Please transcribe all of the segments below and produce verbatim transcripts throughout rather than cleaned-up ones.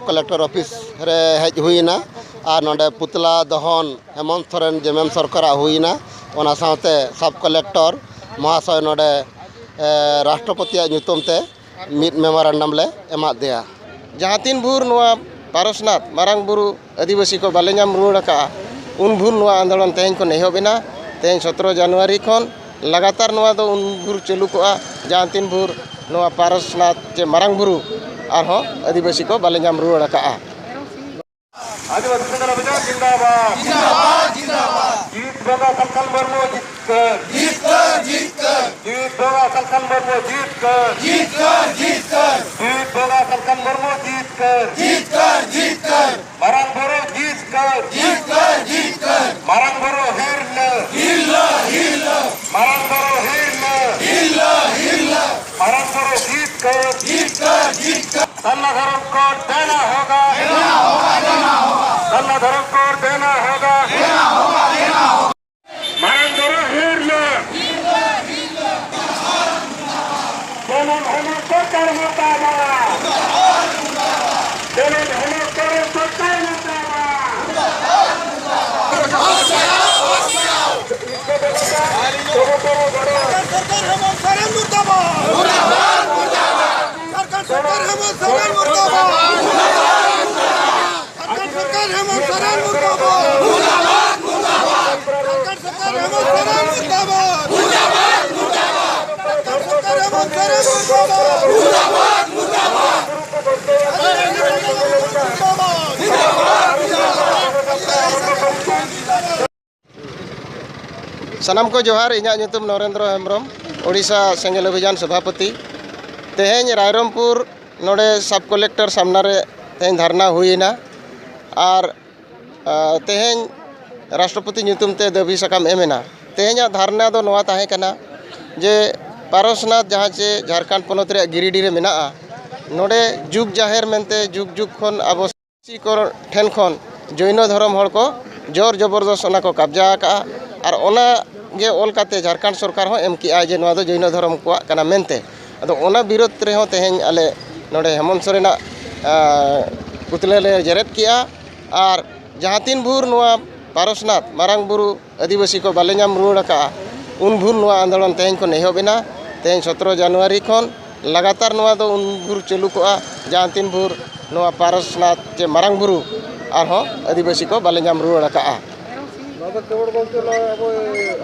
Collector office ᱨᱮ ᱦᱮᱡ ᱦᱩᱭᱮᱱᱟ ᱟᱨ ᱱᱚᱰᱮ ᱯᱩᱛᱞᱟ ᱫᱚᱦᱚᱱ ᱦᱮᱢᱚᱱᱛ ᱥᱚᱨᱮᱱ ᱡᱮᱢᱮᱢ ᱥᱚᱨᱠᱟᱨᱟᱜ ᱦᱩᱭᱮᱱᱟ᱾ ᱚᱱᱟ ᱥᱟᱶᱛᱮ ᱥᱟᱵ ᱠᱟᱞᱮᱠᱴᱚᱨ ᱢᱚᱦᱟᱥᱚᱭ ᱱᱚᱰᱮ, ᱮ, ᱨᱟᱥᱴᱨᱚᱯᱚᱛᱤᱭᱟᱜ ᱧᱩᱛᱩᱢ ᱛᱮ ᱢᱤᱫ ᱢᱮᱢᱳᱨᱟᱱᱰᱟᱢ ᱞᱮ ᱮᱢᱟᱫ ᱫᱮᱭᱟ᱾ ᱡᱟᱦᱟᱸ ᱛᱤᱱ ᱵᱷᱳᱨ ᱱᱚᱣᱟ ᱯᱟᱨᱚᱥᱱᱟᱛᱷ ᱢᱟᱨᱟᱝ ᱵᱩᱨᱩ ᱟᱹᱫᱤᱵᱟᱹᱥᱤ ᱠᱚ ᱵᱟᱞᱮ ᱧᱟᱢ ᱨᱩᱣᱟᱹᱲ ᱟᱠᱟᱫᱼᱟ, ᱩᱱ ᱵᱷᱳᱨ ᱱᱚᱣᱟ ᱟᱱᱫᱳᱞᱚᱱ ᱛᱮᱦᱮᱧ ᱠᱷᱚᱱ ᱮᱦᱚᱵ ᱮᱱᱟ᱾ ᱛᱮᱦᱮᱧ ᱥᱚᱛᱨᱚ ᱡᱟᱱᱩᱣᱟᱨᱤ ᱠᱷᱚᱱ ᱞᱟᱜᱟᱛᱟᱨ ᱱᱚᱣᱟ ᱫᱚ ᱩᱱ ᱵᱷᱳᱨ ᱪᱟᱹᱞᱩ ᱠᱚᱜᱼᱟ, ᱡᱟᱦᱟᱸ ᱛᱤᱱ ᱵᱷᱳᱨ ᱱᱚᱣᱟ ᱯᱟᱨᱚᱥᱱᱟᱛᱷ ᱪᱮ ᱢᱟᱨᱟᱝ ᱵᱩᱨᱩ ᱟᱨᱦᱚᱸ ᱟᱹᱫᱤᱵᱟᱹᱥᱤ ᱠᱚ ᱵᱟᱞᱮ ᱧᱟᱢ ᱨᱩᱣᱟᱹᱲ ᱟᱠᱟᱫᱼᱟ᱾ ᱟᱹᱫᱤᱵᱟᱹᱥᱤ ᱥᱮᱸᱫᱽᱨᱟ ᱵᱤᱪᱟᱨ ᱡᱤᱱᱫᱟᱵᱟᱫ᱾ ᱡᱤᱱᱫᱟᱵᱟᱫ, ᱡᱤᱱᱫᱟᱵᱟᱫ᱾ ᱡᱤᱛ ᱵᱚᱸᱜᱟ ᱥᱟᱞᱠᱷᱟᱱ ᱢᱩᱨᱢᱩ ᱡᱤᱛᱠᱟᱹᱨ᱾ ᱡᱤᱛᱠᱟᱹᱨ, ᱡᱤᱛᱠᱟᱹᱨ᱾ ᱡᱤᱛ ᱵᱚᱸᱜᱟ ᱥᱟᱞᱠᱷᱟᱱ ᱢᱩᱨᱢᱩ ᱡᱤᱛᱠᱟᱹᱨ᱾ ᱡᱤᱛᱠᱟᱹᱨ, ᱡᱤᱛᱠᱟᱹᱨ᱾ ᱡᱤᱛ ᱵᱚᱸᱜᱟ ᱥᱟᱞᱠᱷᱟᱱ ᱢᱩᱨᱢᱩ ᱡᱤᱛᱠᱟᱹᱨ᱾ ᱡᱤᱛᱠᱟᱹᱨ, ᱡᱤᱛᱠᱟᱹᱨ᱾ ᱢᱟᱨᱟᱝ ᱵᱩᱨᱩ ᱡᱤᱛᱠᱟᱹᱨ᱾ ᱡᱤᱛᱠᱟᱹᱨ, ᱡᱤᱛᱠᱟᱹᱨ᱾ ᱢᱟᱨᱟᱝ ᱵᱩᱨᱩ ᱦᱤᱨᱞᱟᱹ᱾ ᱦᱤᱨᱞᱟᱹ, ᱦᱤᱨᱞᱟᱹ᱾ ᱢᱟᱨᱟᱝ ᱵᱩᱨᱩ ᱦᱤᱨᱞᱟᱹ᱾ ᱦᱤᱨᱞᱟᱹ, ᱦᱤᱨᱞᱟᱹ᱾ ᱢᱟᱨᱟᱝ ᱵᱩᱨᱩ ᱡᱤᱛᱠᱟᱹᱨ᱾ ᱡᱤᱛᱠᱟᱹᱨ, ᱡᱤᱛᱠᱟᱹᱨ᱾ ᱥᱟᱨᱱᱟ ᱫᱷᱚᱨᱚᱢ ᱠᱳᱰ ᱫᱮᱱᱟ ᱦᱳᱜᱟ᱾ ᱫᱮᱱᱟ ᱦᱳᱜᱟ, ᱫᱮᱱᱟ ᱦᱳᱜᱟ᱾ ᱥᱟᱨᱱᱟ ᱫᱷᱚᱨᱚᱢ ᱠᱳᱰ ᱫᱮᱱᱟ ᱦᱳᱜᱟ᱾ ᱫᱮᱱᱟ ᱦᱳᱜᱟ, ᱫᱮᱱᱟ ᱦᱳᱜᱟ᱾ ᱢᱟᱨᱟᱝ ᱵᱩᱨᱩ ᱦᱤᱨᱞᱟᱹ᱾ ᱡᱮᱢᱚᱱ ᱦᱮᱢᱚᱱᱛ ᱥᱚᱨᱠᱟᱨ ᱢᱩᱨᱫᱟᱵᱟᱫ᱾ ᱡᱮᱢᱚᱱ ᱦᱮᱢᱚᱱᱛ ᱥᱚᱨᱮᱱ ᱥᱚᱨᱠᱟᱨ ᱢᱩᱨᱫᱟᱵᱟᱫ᱾ ᱥᱚᱨᱠᱟᱨ ᱦᱮᱢᱚᱱᱛ ᱥᱚᱨᱮᱱ ᱢᱩᱨᱫᱟᱵᱟᱫ᱾ ᱥᱚᱨᱠᱟᱨ, ᱥᱚᱨᱠᱟᱨ ᱦᱮᱢᱚᱱᱛ ᱥᱚᱨᱮᱱ ᱢᱩᱨᱫᱟᱵᱟᱫ᱾ ᱥᱚᱨᱠᱟᱨ, ᱥᱚᱨᱠᱟᱨ ᱦᱮᱢᱚᱱᱛ ᱥᱚᱨᱮᱱ ᱢᱩᱨᱫᱟᱵᱟᱫ᱾ ᱥᱚᱨᱠᱟᱨ, ᱥᱚᱨᱠᱟᱨ ᱦᱮᱢᱚᱱᱛ ᱥᱚᱨᱮᱱ ᱢᱩᱨᱫᱟᱵᱟᱫ᱾ ᱥᱚᱨᱠᱟᱨ, ᱥᱚᱨᱠᱟᱨ ᱦᱮᱢᱚᱱᱛ ᱥᱚᱨᱮᱱ ᱢᱩᱨᱫᱟᱵᱟᱫ᱾ ᱥᱟᱱᱟᱢ ᱠᱚ ᱡᱚᱦᱟᱨ, ᱤᱧᱟᱹᱜ ᱧᱩᱛᱩᱢ ᱱᱚᱨᱮᱱᱫᱨᱚ ᱦᱮᱢᱵᱨᱚᱢ, ᱳᱰᱤᱥᱟ ᱥᱮᱸᱜᱮᱞ ᱚᱵᱷᱤᱡᱟᱱ ᱥᱚᱵᱷᱟᱯᱚᱛᱤ᱾ ᱛᱮᱦᱮᱧ ᱨᱟᱭᱨᱚᱝᱯᱩᱨ ᱱᱚᱰᱮ ᱥᱟᱵ ᱠᱚᱞᱮᱠᱴᱚᱨ ᱥᱟᱢᱱᱟ ᱨᱮ ᱛᱮᱦᱮᱧ ᱫᱷᱟᱨᱱᱟ ᱦᱩᱭᱮᱱᱟ ᱟᱨ, ᱟ, ᱛᱮᱦᱮᱧ ᱨᱟᱥᱴᱨᱚᱯᱚᱛᱤ ᱧᱩᱛᱩᱢ ᱛᱮ ᱫᱟᱹᱵᱤ ᱥᱟᱠᱟᱢ ᱮᱢ ᱮᱱᱟ᱾ ᱛᱮᱦᱮᱧᱟᱜ ᱫᱷᱟᱨᱱᱟ ᱫᱚ ᱱᱚᱣᱟ ᱛᱟᱦᱮᱸ ᱠᱟᱱᱟ ᱡᱮ ᱯᱟᱨᱚᱥᱱᱟᱛᱷ, ᱡᱟᱦᱟᱸ ᱪᱮ ᱡᱷᱟᱲᱠᱷᱚᱸᱰ ᱯᱚᱱᱚᱛ ᱨᱮᱭᱟᱜ ᱜᱤᱨᱤᱰᱤ ᱨᱮ ᱢᱮᱱᱟᱜᱼᱟ, ᱱᱚᱰᱮ ᱡᱩᱜᱽ ᱡᱟᱦᱮᱨ ᱢᱮᱱᱛᱮ ᱡᱩᱜᱽ ᱡᱩᱜᱽ ᱠᱷᱚᱱ ᱟᱵᱚ ᱠᱚ ᱴᱷᱮᱱ ᱠᱷᱚᱱ ᱡᱳᱭᱱᱚ ᱫᱷᱚᱨᱚᱢ ᱦᱚᱲ ᱠᱚ ᱡᱳᱨ ᱡᱚᱵᱚᱨᱫᱚᱥ ᱚᱱᱟ ᱠᱚ ᱠᱟᱵᱽᱡᱟ ᱟᱠᱟᱫᱼᱟ᱾ ᱟᱨ ᱚᱱᱟ ᱜᱮ ᱚᱞ ᱠᱟᱛᱮ ᱡᱷᱟᱲᱠᱷᱚᱸᱰ ᱥᱚᱨᱠᱟᱨ ᱦᱚᱸ ᱮᱢ ᱠᱮᱜᱼᱟᱭ ᱡᱮ ᱱᱚᱣᱟ ᱫᱚ ᱡᱳᱭᱱᱚ ᱫᱷᱚᱨᱚᱢ ᱠᱚᱣᱟᱜ ᱠᱟᱱᱟ ᱢᱮᱱᱛᱮ᱾ ᱟᱫᱚ ᱚᱱᱟ ᱵᱤᱨᱳᱫᱷ ᱨᱮᱦᱚᱸ ᱛᱮᱦᱮᱧ ᱟᱞᱮ ᱱᱚᱰᱮ ᱦᱮᱢᱚᱱᱛ ᱥᱚᱨᱮᱱᱟᱜ, ᱟᱸ, ᱯᱩᱛᱞᱟᱹ ᱞᱮ ᱡᱮᱨᱮᱫ ᱠᱮᱜᱼᱟ᱾ ᱟᱨ ᱡᱟᱦᱟᱸ ᱛᱤᱱ ᱵᱷᱳᱨ ᱱᱚᱣᱟ ᱯᱟᱨᱚᱥᱱᱟᱛᱷ ᱢᱟᱨᱟᱝ ᱵᱩᱨᱩ ᱟᱹᱫᱤᱵᱟᱹᱥᱤ ᱠᱚ ᱵᱟᱞᱮ ᱧᱟᱢ ᱨᱩᱣᱟᱹᱲ ᱟᱠᱟᱫᱼᱟ, ᱩᱱ ᱵᱷᱳᱨ ᱱᱚᱣᱟ ᱟᱱᱫᱳᱞᱚᱱ ᱛᱮᱦᱮᱧ ᱠᱷᱚᱱ ᱮᱦᱚᱵ ᱮᱱᱟ᱾ ᱛᱮᱦᱮᱧ ᱥᱚᱛᱨᱚ ᱡᱟᱱᱩᱣᱟᱨᱤ ᱠᱷᱚᱱ ᱞᱟᱜᱟᱛᱟᱨ ᱱᱚᱣᱟ ᱫᱚ ᱩᱱ ᱵᱷᱳᱨ ᱪᱟᱹᱞᱩ ᱠᱚᱜᱼᱟ, ᱡᱟᱦᱟᱸ ᱛᱤᱱ ᱵᱷᱳᱨ ᱱᱚᱣᱟ ᱯᱟᱨᱚᱥᱱᱟᱛᱷ ᱪᱮ ᱢᱟᱨᱟᱝ ᱵᱩᱨᱩ ᱟᱨᱦᱚᱸ ᱟᱹᱫᱤᱵᱟᱹᱥᱤ ᱠᱚ ᱵᱟᱞᱮ ᱧᱟᱢ ᱨᱩᱣᱟᱹᱲ ᱟᱠᱟᱫᱼᱟ᱾ ᱱᱚᱣᱟ ᱫᱚ ᱠᱮᱵᱚᱞ ᱜᱚᱢᱠᱮ ᱱᱚᱣᱟ ᱟᱵᱚ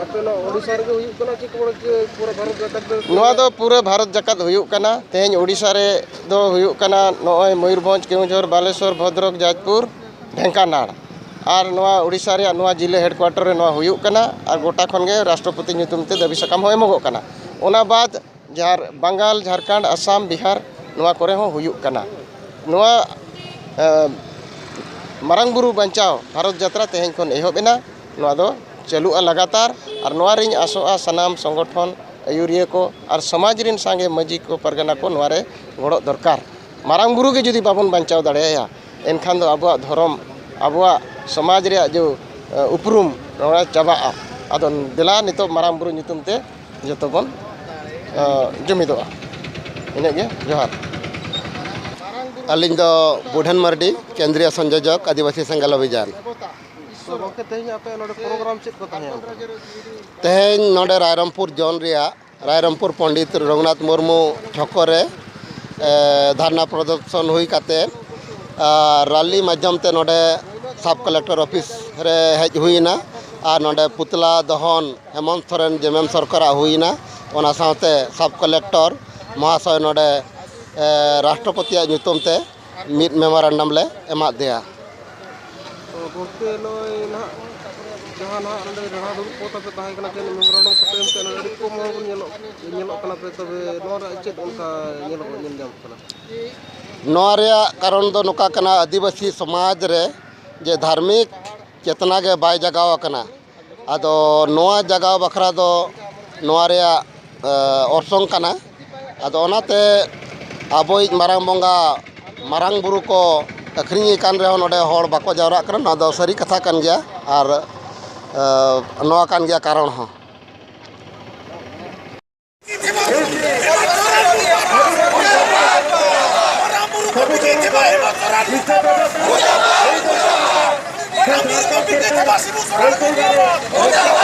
ᱟᱯᱮ ᱱᱚᱣᱟ ᱳᱰᱤᱥᱟ ᱨᱮᱜᱮ ᱦᱩᱭᱩᱜ ᱠᱟᱱᱟ ᱪᱮ ᱠᱮᱵᱚᱞ ᱡᱮ ᱯᱩᱨᱟᱹ ᱵᱷᱟᱨᱚᱛ ᱡᱟᱠᱟᱛ ᱨᱮ? ᱱᱚᱣᱟ ᱫᱚ ᱯᱩᱨᱟᱹ ᱵᱷᱟᱨᱚᱛ ᱡᱟᱠᱟᱛ ᱦᱩᱭᱩᱜ ᱠᱟᱱᱟ᱾ ᱛᱮᱦᱮᱧ ᱳᱰᱤᱥᱟ ᱨᱮ ᱫᱚ ᱦᱩᱭᱩᱜ ᱠᱟᱱᱟ ᱱᱚᱜᱼᱚᱭ ᱢᱚᱭᱩᱨᱵᱷᱚᱸᱡᱽ, ᱠᱮᱣᱚᱱᱡᱷᱚᱨ, ᱵᱟᱞᱮᱥᱚᱨ, ᱵᱷᱚᱫᱨᱚᱠ, ᱡᱟᱡᱽᱯᱩᱨ, ᱰᱷᱮᱝᱠᱟᱱᱟᱲ᱾ ᱟᱨ ᱱᱚᱣᱟ ᱳᱰᱤᱥᱟ ᱨᱮᱭᱟᱜ ᱱᱚᱣᱟ ᱡᱤᱞᱟᱹ ᱦᱮᱰᱠᱩᱣᱟᱴᱚᱨ ᱨᱮ ᱱᱚᱣᱟ ᱦᱩᱭᱩᱜ ᱠᱟᱱᱟ᱾ ᱟᱨ ᱜᱚᱴᱟ ᱠᱷᱚᱱ ᱜᱮ ᱨᱟᱥᱴᱨᱚᱯᱚᱛᱤ ᱧᱩᱛᱩᱢ ᱛᱮ ᱫᱟᱹᱵᱤ ᱥᱟᱠᱟᱢ ᱦᱚᱸ ᱮᱢᱚᱜᱚᱜ ᱠᱟᱱᱟ᱾ ᱚᱱᱟ ᱵᱟᱫ ᱡᱷᱟᱨ-, ᱵᱟᱝᱜᱟᱞ, ᱡᱷᱟᱨᱠᱷᱚᱸᱰ, ᱟᱥᱟᱢ, ᱵᱤᱦᱟᱨ, ᱱᱚᱣᱟ ᱠᱚᱨᱮ ᱦᱚᱸ ᱦᱩᱭᱩᱜ ᱠᱟᱱᱟ᱾ ᱱᱚᱣᱟ, ᱮ, ᱢᱟᱨᱟᱝ ᱵᱩᱨᱩ ᱵᱟᱧᱪᱟᱣ ᱵᱷᱟᱨᱚᱛ ᱡᱟᱛᱨᱟ ᱛᱮᱦᱮᱧ ᱠᱷᱚᱱ ᱮᱦᱚᱵ ᱮᱱᱟ᱾ ᱱᱚᱣᱟ ᱫᱚ ᱪᱟᱹᱞᱩᱜᱼᱟ ᱞᱟᱜᱟᱛᱟᱨ᱾ ᱟᱨ ᱱᱚᱣᱟ ᱨᱤᱧ ᱟᱥᱚᱜᱼᱟ ᱥᱟᱱᱟᱢ ᱥᱚᱝᱜᱚᱴᱷᱚᱱ ᱟᱹᱭᱩᱨᱤᱭᱟᱹ ᱠᱚ ᱟᱨ ᱥᱚᱢᱟᱡᱽ ᱨᱤᱱ ᱥᱟᱸᱜᱮ ᱢᱟᱹᱡᱷᱤ ᱠᱚ, ᱯᱟᱨᱜᱟᱱᱟ ᱠᱚ ᱱᱚᱣᱟ ᱨᱮ ᱜᱚᱲᱚᱜ ᱫᱚᱨᱠᱟᱨ᱾ ᱢᱟᱨᱟᱝ ᱵᱩᱨᱩ ᱜᱮ ᱡᱩᱫᱤ ᱵᱟᱵᱚᱱ ᱵᱟᱧᱪᱟᱣ ᱫᱟᱲᱮᱭᱟᱭᱟ, ᱮᱱᱠᱷᱟᱱ ᱫᱚ ᱟᱵᱚᱣᱟᱜ ᱫᱷᱚᱨᱚᱢ, ᱟᱵᱚᱣᱟᱜ ᱥᱚᱢᱟᱡᱽ ᱨᱮᱭᱟᱜ ᱡᱮ, ᱮ, ᱩᱯᱨᱩᱢ, ᱱᱚᱣᱟ ᱪᱟᱵᱟᱜᱼᱟ᱾ ᱟᱫᱚ ᱫᱮᱞᱟ ᱱᱤᱛᱚᱜ ᱢᱟᱨᱟᱝ ᱵᱩᱨᱩ ᱧᱩᱛᱩᱢ ᱛᱮ ᱡᱚᱛᱚ ᱵᱚᱱ, ᱮ, ᱡᱩᱢᱤᱫᱚᱜᱼᱟ᱾ ᱤᱱᱟᱹᱜ ᱜᱮ, ᱡᱚᱦᱟᱨ᱾ ᱟᱹᱞᱤᱧ ᱫᱚ ᱵᱩᱰᱷᱟᱹᱱ ᱢᱟᱨᱰᱤ, ᱠᱮᱱᱫᱨᱤᱭᱚ ᱥᱚᱝᱡᱳᱡᱚᱠ, ᱟᱹᱫᱤᱵᱟᱹᱥᱤ ᱥᱮᱸᱜᱮᱞ ᱚᱵᱷᱤᱡᱟᱱ᱾ ᱛᱚ ᱜᱚᱢᱠᱮ, ᱛᱮᱦᱮᱧ ᱟᱯᱮ ᱱᱚᱰᱮ ᱯᱨᱳᱜᱨᱟᱢ ᱪᱮᱫ ᱠᱚ ᱛᱟᱦᱮᱸ ᱠᱟᱱᱟ? ᱛᱮᱦᱮᱧ ᱱᱚᱰᱮ ᱨᱟᱭᱨᱚᱝᱯᱩᱨ ᱡᱳᱱ ᱨᱮᱭᱟᱜ ᱨᱟᱭᱨᱚᱝᱯᱩᱨ ᱯᱚᱱᱰᱤᱛ ᱨᱚᱜᱷᱩᱱᱟᱛᱷ ᱢᱩᱨᱢᱩ ᱪᱷᱚᱠᱚ ᱨᱮ, ᱮ, ᱫᱷᱟᱨᱱᱟ ᱯᱨᱚᱫᱚᱨᱥᱚᱱ ᱦᱩᱭ ᱠᱟᱛᱮ, ᱟᱨ ᱨᱟᱞᱤ ᱢᱟᱫᱽᱫᱷᱚᱢ ᱛᱮ ᱱᱚᱰᱮ ᱥᱟᱵ ᱠᱟᱞᱮᱠᱴᱚᱨ ᱚᱯᱷᱤᱥ ᱨᱮ ᱦᱮᱡ ᱦᱩᱭᱮᱱᱟ᱾ ᱟᱨ ᱱᱚᱰᱮ ᱯᱩᱛᱞᱟ ᱫᱚᱦᱚᱱ ᱦᱮᱢᱚᱱᱛ ᱥᱚᱨᱮᱱ ᱡᱮᱢᱮᱢ ᱥᱚᱨᱠᱟᱨᱟᱜ ᱦᱩᱭᱮᱱᱟ᱾ ᱚᱱᱟ ᱥᱟᱶᱛᱮ ᱥᱟᱵ ᱠᱟᱞᱮᱠᱴᱚᱨ ᱢᱚᱦᱟᱥᱚᱭ ᱱᱚᱰᱮ, ᱮ, ᱨᱟᱥᱴᱨᱚᱯᱚᱛᱤᱭᱟᱜ ᱧᱩᱛᱩᱢ ᱛᱮ ᱢᱤᱫ ᱢᱮᱢᱳᱨᱟᱱᱰᱟᱢ ᱞᱮ ᱮᱢᱟᱫ ᱫᱮᱭᱟ᱾ ᱛᱚ ᱜᱚᱢᱠᱮ, ᱱᱚᱜᱼᱚᱭ ᱱᱟᱦᱟᱜ ᱡᱟᱦᱟᱸ ᱱᱟᱦᱟᱜ ᱱᱚᱰᱮ ᱨᱟᱲᱟ ᱫᱩᱲᱩᱵ ᱠᱚ ᱛᱟᱯᱮ ᱛᱟᱦᱮᱸ ᱠᱟᱱᱟ, ᱪᱮᱫ ᱢᱮᱢᱳᱨᱟᱱᱰᱟᱢ ᱠᱚᱯᱮ ᱮᱢ ᱠᱮᱫ, ᱟᱹᱰᱤ ᱠᱚᱢ ᱦᱚᱲ ᱵᱚᱱ ᱧᱮᱞᱚᱜ, ᱧᱮᱞᱚᱜ ᱠᱟᱱᱟ ᱯᱮ, ᱛᱚᱵᱮ ᱱᱚᱣᱟ ᱨᱮ ᱪᱮᱫ ᱚᱱᱠᱟ ᱧᱮᱞᱚᱜ, ᱧᱮᱞ ᱧᱟᱢᱚᱜ ᱠᱟᱱᱟ? ᱱᱚᱣᱟ ᱨᱮᱭᱟᱜ ᱠᱟᱨᱚᱱ ᱫᱚ ᱱᱚᱝᱠᱟ ᱠᱟᱱᱟ, ᱟᱹᱫᱤᱵᱟᱹᱥᱤ ᱥᱚᱢᱟᱡᱽ ᱨᱮ ᱡᱮ ᱫᱷᱟᱨᱢᱤᱠ ᱪᱮᱛᱱᱟ ᱜᱮ ᱵᱟᱭ ᱡᱟᱜᱟᱣ ᱟᱠᱟᱱᱟ᱾ ᱟᱫᱚ ᱱᱚᱣᱟ ᱡᱟᱜᱟᱣ ᱵᱟᱠᱷᱨᱟ ᱫᱚ ᱱᱚᱣᱟ ᱨᱮᱭᱟᱜ, ᱮ, ᱚᱨᱥᱚᱝ ᱠᱟᱱᱟ᱾ ᱟᱫᱚ ᱚᱱᱟᱛᱮ ᱟᱵᱚᱭᱤᱡ ᱢᱟᱨᱟᱝ ᱵᱚᱸᱜᱟ, ᱢᱟᱨᱟᱝ ᱵᱩᱨᱩ ᱠᱚ ᱟᱹᱠᱷᱨᱤᱧᱮ ᱠᱟᱱ ᱨᱮᱦᱚᱸ ᱱᱚᱰᱮ ᱦᱚᱲ ᱵᱟᱠᱚ ᱡᱟᱣᱨᱟᱜ ᱠᱟᱱᱟ᱾ ᱱᱚᱣᱟ ᱫᱚ ᱥᱟᱹᱨᱤ ᱠᱟᱛᱷᱟ ᱠᱟᱱ ᱜᱮᱭᱟ᱾ ᱟᱨ, ᱮ, ᱱᱚᱣᱟ ᱠᱟᱱ ᱜᱮᱭᱟ ᱠᱟᱨᱚᱱ ᱦᱚᱸ᱾ ᱟᱹᱫᱤᱵᱟᱹᱥᱤ ᱵᱚᱱ ᱥᱚᱨᱦᱟᱭ ᱵᱚᱱ ᱧᱟᱢᱟ᱾